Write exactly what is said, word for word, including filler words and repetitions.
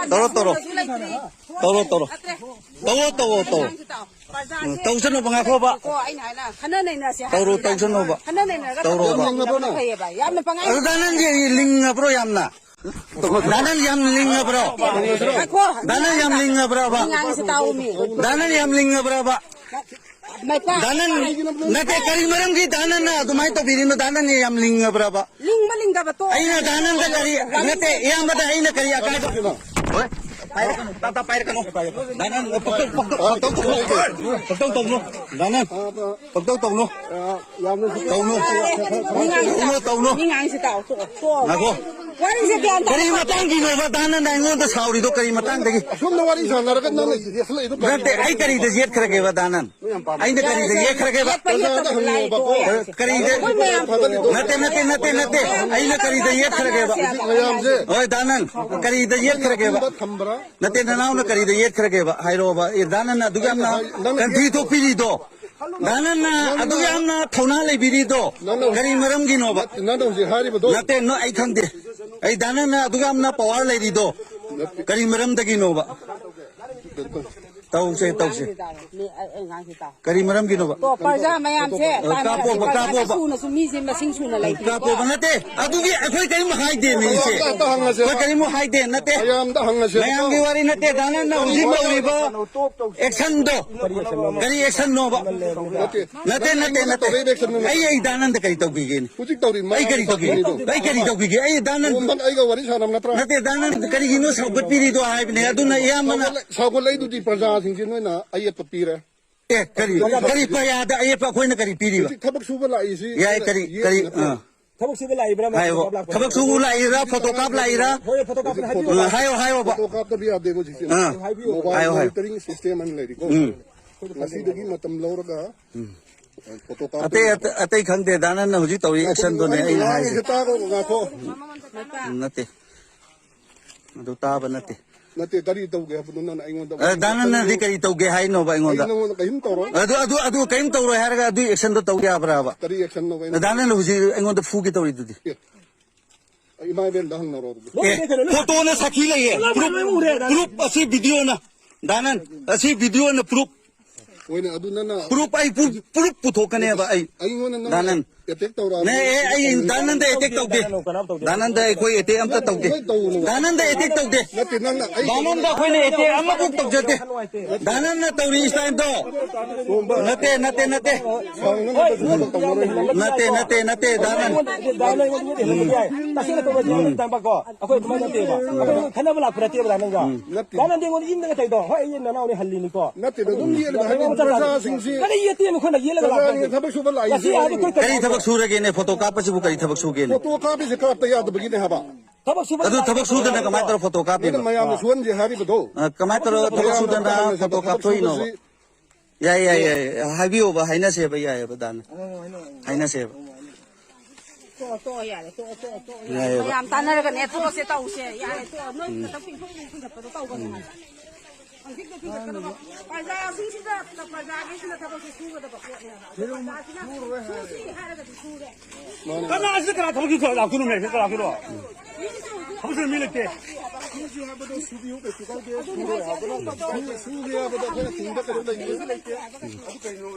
ꯇꯧꯔꯣ, ꯇꯧꯔꯣ꯫ ꯇꯧꯔꯣ, ꯇꯧꯔꯣ꯫ ꯇꯧꯔꯣ, ꯇꯧꯔꯣ, ꯇꯧꯔꯣ꯫ ꯎꯝ, ꯇꯧꯁꯅꯨꯕ, ꯉꯥꯏꯈꯣꯕ꯫ ꯀꯣ, ꯑꯩꯅ ꯍꯥꯏꯅ ꯈꯟꯅ ꯅꯩꯅꯁꯦ ꯇꯧꯔꯣ, ꯍꯥꯏꯕꯅꯤꯗ꯫ ꯇꯧꯁꯅꯨꯕ꯫ ꯈꯟꯅ ꯅꯩꯅꯔꯒ ꯇꯧꯔꯣꯕ꯫ ꯇꯧꯕꯅ ꯐꯩꯌꯦꯕ꯫ ꯌꯥꯝꯅ ꯄꯪꯉꯥꯏ ꯑꯗꯨ ꯗꯥ ꯅꯟꯗꯤ ꯂꯤꯡꯉꯕ꯭ꯔꯣ ꯌꯥꯝꯅ? ꯗꯥ ꯅꯟ ꯌꯥꯝ ꯂꯤꯡꯉꯕ꯭ꯔꯣ? ꯉꯥꯏꯈꯣ꯫ ꯗꯥ ꯅꯟ ꯌꯥꯝ ꯂꯤꯡꯉꯕ꯭ꯔꯕ? ꯉꯥꯡꯁꯤ ꯇꯥꯎꯃꯤ꯫ ꯗꯥ ꯅꯟ ꯌꯥꯝ ꯂꯤꯡꯉꯕ꯭ꯔꯕ? ꯃꯩꯄꯥ꯫ ꯗꯥ ꯅꯟ, ꯅꯠꯇꯦ, ꯀꯔꯤ ꯃꯔꯝꯒꯤ ꯗꯥ ꯅꯟꯅ ꯑꯗꯨꯃꯥꯏꯅ ꯇꯧꯕꯤꯔꯤꯅꯣ? ꯗꯥ ꯅꯟ ꯌꯥꯝ ꯂꯤꯡꯉꯕ꯭ꯔꯕ? ꯂꯤꯡꯕ ꯂꯤꯡꯗꯕ ꯇꯣꯛꯑꯣ꯫ ꯑꯩꯅ ꯗꯥ ꯅꯟꯗ ꯀꯔꯤ, ꯅꯠꯇꯦ, ꯏꯌꯥꯝꯕꯗ ꯑꯩꯅ ꯀꯔꯤ ꯑꯀꯥꯏꯕ? ꯍꯣꯏ, ꯄꯥꯏꯔꯛꯀꯅꯨ, ꯇꯞ ꯇꯞ ꯄꯥꯏꯔꯛꯀꯅꯨ꯫ ꯗꯥ ꯅꯟ, ꯄꯛꯇꯧ, ꯄꯛꯇꯧ, ꯄꯛꯇꯧ ꯇꯧꯅꯨ꯫ ꯄꯛꯇꯧ ꯇꯧꯅꯨ꯫ ꯗꯥ ꯅꯟ, ꯄꯛꯇꯧ ꯇꯧꯅꯨ꯫ ꯇꯧꯅꯨ꯫ ꯇꯧꯅꯨ, ꯇꯧꯅꯨ꯫ ꯃꯤ ꯉꯥꯡꯁꯤ ꯇꯥꯎ, ꯇꯣꯛꯑꯣ, ꯇꯣꯛꯑꯣ꯫ ꯉꯥꯏꯈꯣ꯫ ꯋꯥꯔꯤꯁꯦ ꯒ꯭ꯌꯥꯟ ꯇꯥꯗꯦ꯫ ꯀꯔꯤ ꯃꯇꯥꯡꯒꯤꯅꯣꯕ ꯗꯥ ꯅꯟꯅ ꯑꯩꯉꯣꯟꯗ ꯁꯥꯎꯔꯤꯗꯣ? ꯀꯔꯤ ꯃꯇꯥꯡꯗꯒꯤ? ꯑꯁꯣꯝꯗ ꯋꯥꯔꯤ ꯁꯥꯟꯅꯔꯒ ꯅꯪꯅ ꯌꯦꯠꯁꯜꯂꯛꯏꯗꯣ ꯀꯔꯤꯅꯣ? ꯅꯠꯇꯦ, ꯑꯩ ꯀꯔꯤꯗ ꯌꯦꯠꯈ꯭ꯔꯒꯦꯕ ꯗꯥ ꯅꯟ? ꯑꯩꯅ ꯀꯔꯤꯗ ꯌꯦꯠꯈ꯭ꯔꯒꯦꯕ? ꯌꯦꯠꯄ ꯌꯦꯠꯇꯕ ꯂꯥꯏ ꯇꯣꯛꯑꯣ ꯌꯥꯔꯦꯁꯦ꯫ ꯀꯔꯤꯗ? ꯑꯩꯈꯣꯏ ꯃꯌꯥꯝ ꯅꯠꯇꯦ, ꯅꯠꯇꯦ, ꯅꯠꯇꯦ꯫ ꯑꯩꯅ ꯀꯔꯤꯗ ꯌꯦꯠꯈ꯭ꯔꯒꯦꯕ? ꯍꯧꯖꯤꯛ ꯃꯌꯥꯝꯁꯦ ꯍꯣꯏ, ꯗꯥ ꯅꯟ, ꯀꯔꯤꯗ ꯌꯦꯠꯈ꯭ꯔꯒꯦꯕ? ꯊꯝꯕ꯭ꯔꯥ? ꯅꯠꯇꯦ, ꯅꯅꯥꯎꯅ ꯀꯔꯤꯗ ꯌꯦꯠꯈ꯭ꯔꯒꯦꯕ? ꯍꯥꯏꯔꯛꯑꯣꯕ꯫ ꯑꯦ, ꯗꯥ ꯅꯟꯅ ꯑꯗꯨꯛ ꯌꯥꯝꯅ ꯅꯪꯅ ꯀꯟꯊꯤ ꯊꯣꯛꯄꯤꯔꯤꯗꯣ? ꯗꯥ ꯅꯟꯅ ꯑꯗꯨꯛ ꯌꯥꯝꯅ ꯊꯧꯅꯥ ꯂꯩꯕꯤꯔꯤꯗꯣ? ꯅꯪꯅ ꯀꯔꯤ ꯃꯔꯝꯒꯤꯅꯣꯕ? ꯅꯠꯇꯦ, ꯅꯪꯅ ꯍꯧꯖꯤꯛ ꯍꯥꯏꯔꯤꯕꯗꯣ? ꯅꯠꯇꯦ, ꯅꯣ, ꯑꯩ ꯈꯪꯗꯦ꯫ ꯑꯩ ꯗꯥ ꯅꯟꯅ ꯑꯗꯨꯛ ꯌꯥꯝꯅ ꯄꯋꯥꯔ ꯂꯩꯔꯤꯗꯣ ꯅꯠꯇꯦ꯫ ꯀꯔꯤ ꯃꯔꯝꯗꯒꯤꯅꯣꯕ? ꯇꯧꯁꯦ, ꯇꯧꯁꯦ꯫ ꯃꯤ ꯑꯩ, ꯑꯩ ꯉꯥꯡꯁꯤ ꯇꯥꯎ꯫ ꯀꯔꯤ ꯃꯔꯝꯒꯤꯅꯣꯕ? ꯇꯣ, ꯄ꯭ꯔꯖꯥ ꯃꯌꯥꯝꯁꯦ ꯑ, ꯇꯥꯟꯅꯔꯁꯤ꯫ ꯀꯥꯞꯄꯣꯕ, ꯄ꯭ꯔꯖꯥ ꯀꯥꯞꯄꯣꯕ꯫ ꯁꯨꯅꯁꯨ ꯃꯤꯁꯦ ꯃꯁꯤꯡ ꯁꯨꯅ ꯂꯩꯇ꯭ꯔꯤꯀꯣ꯫ ꯀꯥꯞꯄꯣꯕ ꯅꯠꯇꯦ꯫ ꯑꯗꯨꯒꯤ ꯑꯩꯈꯣꯏ ꯀꯔꯤꯝ ꯍꯥꯏꯗꯦ ꯃꯤꯁꯦ꯫ ꯑꯝꯇ ꯍꯪꯉꯁꯦ꯫ ꯑꯩꯈꯣꯏ ꯀꯔꯤꯝ ꯍꯥꯏꯗꯦ, ꯅꯠꯇꯦ꯫ ꯃꯌꯥꯝꯗ ꯍꯪꯉꯁꯦ꯫ ꯃꯌꯥꯝꯒꯤ ꯋꯥꯔꯤ ꯅꯠꯇꯦ꯫ ꯗꯥ ꯅꯟꯅ ꯍꯧꯖꯤꯛ ꯇꯧꯔꯤꯕ ꯑꯦꯛꯁꯟꯗꯣ ꯀꯔꯤ ꯑꯦꯛꯁꯟꯅꯣꯕ? ꯅꯠꯇꯦ꯫ ꯅꯠꯇꯦ, ꯅꯠꯇꯦ, ꯅꯠꯇꯦ꯫ ꯇꯧꯔꯤꯕ ꯑꯦꯛꯁꯟꯗꯨ ꯑꯩ, ꯑꯩ ꯗꯥ ꯅꯟꯗ ꯀꯔꯤ ꯇꯧꯈꯤꯒꯦꯅꯦ? ꯍꯧꯖꯤꯛ ꯇꯧꯔꯤ ꯑꯩ ꯀꯔꯤ ꯇꯧꯈꯤꯒꯦ? ꯃꯌꯥꯝꯗꯣ꯫ ꯑꯩ ꯀꯔꯤ ꯇꯧꯈꯤꯒꯦ? ꯑꯩ ꯗꯥ ꯅꯟ ꯑꯩꯒ ꯋꯥꯔꯤ ꯁꯥꯟꯅꯕ ꯅꯠꯇ꯭ꯔꯥ? ꯅꯠꯇꯦ, ꯗꯥ ꯅꯟ ꯀꯔꯤꯒꯤꯅꯣ ꯁꯧꯒꯠꯄꯤꯔꯤꯗꯣ ꯍꯥꯏꯕꯅꯦ꯫ ꯑꯗꯨꯅ ꯏꯌꯥꯝꯕꯅ ꯁꯧꯒꯠꯂꯛ-, ꯁꯧꯒꯠꯂꯛꯏꯗꯨꯗꯤ ꯄ꯭ꯔꯖꯥꯁꯤꯡꯁꯦ ꯅꯣꯏꯅ ꯑꯌꯦꯠꯄ ꯄꯤꯔꯦ꯫ ꯑꯦ, ꯀꯔꯤ, ꯀꯔꯤ ꯄ꯭ꯔꯖꯥꯗ ꯑꯌꯦꯠꯄ ꯑꯩꯈꯣꯏꯅ ꯀꯔꯤ ꯄꯤꯔꯤꯕ? ꯍꯧꯖꯤꯛ ꯊꯕꯛ ꯁꯨꯕ ꯂꯥꯛꯏꯁꯤ ꯌꯥꯏ, ꯀꯔꯤ, ꯌꯦꯠꯂꯤ ꯀꯔꯤ, ꯅꯠꯇ꯭ꯔꯣ? ꯑ꯫ ꯊꯕꯛ ꯁꯨꯕ ꯂꯥꯛꯏꯕ꯭ꯔꯥ, ꯍꯥꯏꯌꯣ꯫ ꯐꯣꯇꯣ ꯀꯥꯞ ꯂꯥꯛꯄ꯭ꯔꯥ? ꯊꯕꯛ ꯁꯨꯕ ꯂꯥꯛꯏꯔꯥ, ꯐꯣꯇꯣ ꯀꯥꯞ ꯂꯥꯛꯏꯔꯥ? ꯍꯣꯏ, ꯐꯣꯇꯣ ꯀꯥꯞꯄꯅ ꯍꯥꯏꯕꯤꯌꯨ꯫ ꯎꯝ, ꯍꯥꯏꯌꯣ, ꯍꯥꯏꯌꯣꯕ꯫ ꯐꯣꯇꯣ ꯀꯥꯞꯇꯕ ꯌꯥꯗꯦꯕ ꯍꯧꯖꯤꯛꯁꯦ꯫ ꯑꯥ꯫ ꯃꯣꯕꯥꯏꯜ ꯍꯥꯏꯌꯣ, ꯍꯥꯏꯌꯣ꯫ ꯃꯣꯅꯤꯇꯔꯤꯡ ꯁꯤꯁꯇꯦꯝ ꯑꯅ ꯂꯩꯔꯤꯀꯣ꯫ ꯎꯝ꯫ ꯉꯁꯤꯗꯒꯤ ꯃꯇꯝ ꯂꯧꯔꯒ ꯎꯝ꯫ ꯐꯣꯇꯣ ꯀꯥꯞꯄ ꯑꯇꯩ, ꯌꯥꯗꯦ꯫ ꯑꯇꯩ, ꯑꯇꯩ ꯈꯪꯗꯦ, ꯗꯥ ꯅꯟꯅ ꯍꯧꯖꯤꯛ ꯇꯧꯔꯤ ꯉꯥꯏꯈꯣ, ꯑꯦꯛꯁꯟꯗꯨꯅꯦ ꯑꯩꯅ ꯍꯥꯏꯁꯦ꯫ ꯉꯥꯏꯈꯣ, ꯇꯥꯈꯣ, ꯉꯥꯏꯈꯣ꯫ ꯎꯝ, ꯅꯠꯇꯦ꯫ ꯑꯗꯨ ꯇꯥꯕ ꯅꯠꯇꯦ꯫ ꯅꯠꯇꯦ, ꯀꯔꯤ ꯇꯧꯒꯦ ꯍꯥꯏꯕꯅꯣ ꯅꯪꯅ ꯑꯩꯉꯣꯟꯗ ꯑ, ꯗꯥ ꯅꯟꯅꯗꯤ ꯀꯔꯤ ꯇꯧꯒꯦ ꯍꯥꯏꯅꯣꯕ ꯑꯩꯉꯣꯟꯗ? ꯑꯩ ꯅꯉꯣꯟꯗ ꯀꯔꯤꯝ ꯇꯧꯔꯣꯏ꯫ ꯑꯗꯨ, ꯑꯗꯨ, ꯑꯗꯨ ꯀꯔꯤꯝ ꯇꯧꯔꯣꯏ ꯍꯥꯏꯔꯒ ꯑꯗꯨꯒꯤ ꯑꯦꯛꯁꯟꯗꯣ ꯇꯧ ꯌꯥꯕ꯭ꯔꯥꯕ? ꯀꯔꯤ ꯑꯦꯛꯁꯟꯅꯣꯕ ꯑꯩꯅ ꯗꯥ ꯅꯟꯅ ꯍꯧꯖꯤꯛ ꯑꯩꯉꯣꯟꯗ ꯐꯨꯒꯦ ꯇꯧꯔꯤꯗꯨꯗꯤ? ꯑꯦ꯫ ꯏꯃꯥ ꯏꯕꯦꯟꯗ ꯍꯪꯅꯔꯣ ꯑꯗꯨꯗꯤ꯫ ꯑꯦ, ꯐꯣꯇꯣꯅ ꯁꯥꯈꯤ ꯂꯩꯌꯦ꯫ ꯄ꯭ꯔꯨꯞ, ꯄ꯭ꯔꯨꯞ ꯑꯁꯤ ꯚꯤꯗꯤꯑꯣꯅ꯫ ꯗꯥꯅꯟ, ꯑꯁꯤ ꯚꯤꯗꯤꯑꯣꯅ ꯄ꯭ꯔꯨꯞ꯫ ꯍꯣꯏꯅꯦ, ꯑꯗꯨ ꯅꯪꯅ ꯄ꯭ꯔꯨꯞ ꯑꯩ ꯄ꯭ꯔꯨꯞ, ꯄ꯭ꯔꯨꯞ ꯄꯨꯊꯣꯛꯀꯅꯦꯕ ꯑꯩ꯫ ꯑꯩꯉꯣꯟꯗ ꯅꯪ ꯗꯥꯅꯟ꯫ ꯑꯦꯇꯦꯛ ꯇꯧꯔꯛꯑꯅꯤ꯫ ꯅꯦ, ꯑꯦ, ꯑꯩ ꯗꯥꯅꯟꯗ ꯑꯦꯇꯦꯛ ꯇꯧꯗꯦ꯫ ꯗꯥꯅꯟꯗ ꯑꯩꯈꯣꯏ ꯑꯦꯇꯦꯛ ꯑꯝꯇ ꯇꯧꯗꯦ꯫ ꯅꯣꯏ ꯇꯧꯅꯨ꯫ ꯗꯥꯅꯟꯗ ꯑꯦꯇꯦꯛ ꯇꯧꯗꯦ꯫ ꯅꯠꯇꯦ, ꯅꯪꯅ ꯑꯩ ꯗꯥꯅꯟꯗ ꯑꯩꯈꯣꯏꯅ ꯑꯦꯇꯦꯛ ꯑꯃꯐꯥꯎ ꯇꯧꯖꯗꯦ꯫ ꯗꯥꯅꯟꯅ ꯇꯧꯔꯤ ꯏꯁꯇꯥꯏꯜꯗꯣ꯫ ꯅꯠꯇꯦ, ꯅꯠꯇꯦ, ꯅꯠꯇꯦ꯫ ꯅꯠꯇꯦ, ꯅꯠꯇꯦ, ꯅꯠꯇꯦ, ꯗꯥꯅꯟ꯫ ꯑꯩꯈꯣꯏ ꯑꯗꯨꯃꯥꯏꯅ ꯅꯠꯇꯦꯕ꯫ ꯑꯩꯈꯣꯏ ꯈꯟꯅꯕ ꯂꯥꯛꯄ ꯅꯠꯇꯦꯕ ꯅꯪꯒ꯫ ꯅꯠꯇꯦ꯫ ꯅꯪꯅ ꯑꯩꯉꯣꯟꯗ ꯏꯟꯗꯒ ꯇꯧꯔꯤꯗꯣ꯫ ꯍꯣꯏ, ꯑꯩ ꯅꯅꯥꯎꯅꯤ ꯍꯜꯂꯤꯅꯤꯀꯣ꯫ ꯅꯠꯇꯦꯗ, ꯑꯗꯨꯝ ꯌꯦꯠꯂꯤꯕ ꯍꯥꯏꯕ ꯄ꯭ꯔꯖꯥꯁꯤꯡꯁꯤ ꯀꯔꯤ ꯌꯦꯠꯇꯦꯅꯣ? ꯑꯩꯈꯣꯏꯅ ꯌꯦꯠꯂꯒ ꯂꯥꯛꯄ ꯄ꯭ꯔꯖꯥꯁꯤꯡꯅ ꯊꯕꯛ ꯁꯨꯕ ꯂꯥꯛꯏꯁꯦ ꯉꯁꯤ ꯑꯥꯗ ꯑꯩꯈꯣꯏ ꯀꯔꯤ ꯊꯕꯛ ꯁꯨꯔꯒꯦꯅꯦ? ꯐꯣꯇꯣ ꯀꯥꯞꯄꯁꯤꯕꯨ ꯀꯔꯤ ꯊꯕꯛ ꯁꯨꯒꯦꯅꯦ? ꯐꯣꯇꯣ ꯀꯥꯞꯄꯤꯁꯦ ꯀꯥꯞꯇ ꯌꯥꯗꯕꯒꯤꯅꯦ ꯍꯥꯏꯕ꯫ ꯊꯕꯛ ꯁꯨꯕ ꯑꯗꯨ ꯊꯕꯛ ꯁꯨꯗꯅ ꯀꯃꯥꯏꯅ ꯇꯧꯔ ꯐꯣꯇꯣ ꯀꯥꯞꯄꯤꯕ? ꯑꯗꯨꯅ ꯃꯌꯥꯝꯅ ꯁꯨꯍꯟꯁꯦ ꯍꯥꯏꯔꯤꯕꯗꯣ꯫ ꯑ, ꯀꯃꯥꯏꯅ ꯇꯧꯔꯒ ꯊꯕꯛ ꯃꯌꯥꯝꯅ ꯁꯨꯗꯅ ꯇꯥꯡꯅ ꯐꯣꯇꯣ ꯊꯕꯛ ꯀꯥꯞꯊꯣꯛꯏꯅꯣꯕ? ꯁꯨꯕꯁꯤ ꯌꯥꯏ, ꯌꯥꯏ, ꯌꯥꯏ꯫ ꯍꯥꯏꯕꯤꯌꯣꯕ, ꯍꯥꯏꯅꯁꯦꯕ, ꯌꯥꯏꯌꯦꯕ, ꯗꯥꯅꯟ꯫ ꯍꯥꯏꯅꯁꯦꯕ꯫ ꯇꯣꯛꯑꯣ, ꯇꯣꯛꯑꯣ, ꯌꯥꯔꯦ, ꯇꯣꯛꯑꯣ, ꯇꯣꯛꯑꯣ, ꯇꯣꯛꯑꯣ, ꯌꯥꯔꯦ꯫ ꯌꯥꯏꯌꯦꯕ꯫ ꯃꯌꯥꯝ ꯇꯥꯟꯅꯔꯒꯅꯦ, ꯇꯣꯛꯑꯁꯦ, ꯇꯧꯁꯦ, ꯌꯥꯔꯦ, ꯇꯣꯛꯑꯣ, ꯅꯣꯏ ꯅꯊꯛ ꯄꯤꯛꯊꯣꯛ ꯄꯤꯛꯊꯠꯄꯗꯣ ꯇꯧꯒꯅꯨ ꯍꯥꯏꯕ꯫ ꯍꯧꯖꯤꯛꯇ ꯄꯤꯈꯠꯀꯗꯕ ꯄ꯭ꯔꯖꯥꯁꯤꯡꯁꯤꯗ, ꯄ꯭ꯔꯖꯥꯒꯤꯁꯤꯅ ꯊꯕꯛꯁꯦ ꯁꯨꯒꯗꯕ ꯄꯣꯠꯅꯦ ꯍꯥꯏꯕ꯫ ꯄ꯭ꯔꯖꯥꯁꯤꯅ ꯁꯨꯁꯤ ꯍꯥꯏꯔꯒꯗꯤ ꯁꯨꯔꯦ꯫ ꯀꯅꯥꯁꯤꯗ ꯀꯅꯥ ꯊꯕꯛ ꯁꯨꯊꯣꯛ ꯂꯥꯛꯇꯣꯏꯅꯣ? ꯃꯦꯁꯤꯗ ꯂꯥꯛꯇꯣꯏꯔꯣ? ꯊꯕꯛ ꯁꯨꯕ ꯃꯤ ꯂꯩꯇꯦ꯫ ꯁꯨꯁꯤ ꯍꯥꯏꯕꯗꯣ ꯁꯨꯕꯤꯌꯨ, ꯀꯩꯁꯨ ꯀꯥꯏꯗꯦ꯫ ꯁꯨꯔꯣꯏ ꯍꯥꯏꯕꯗꯣ, ꯁꯨꯒꯦ ꯍꯥꯏꯕꯗꯣ ꯑꯩꯈꯣꯏꯅ ꯊꯤꯡꯕ ꯀꯩꯗꯧ ꯂꯩꯒꯦ? ꯑꯗꯨ ꯀꯩꯅꯣ?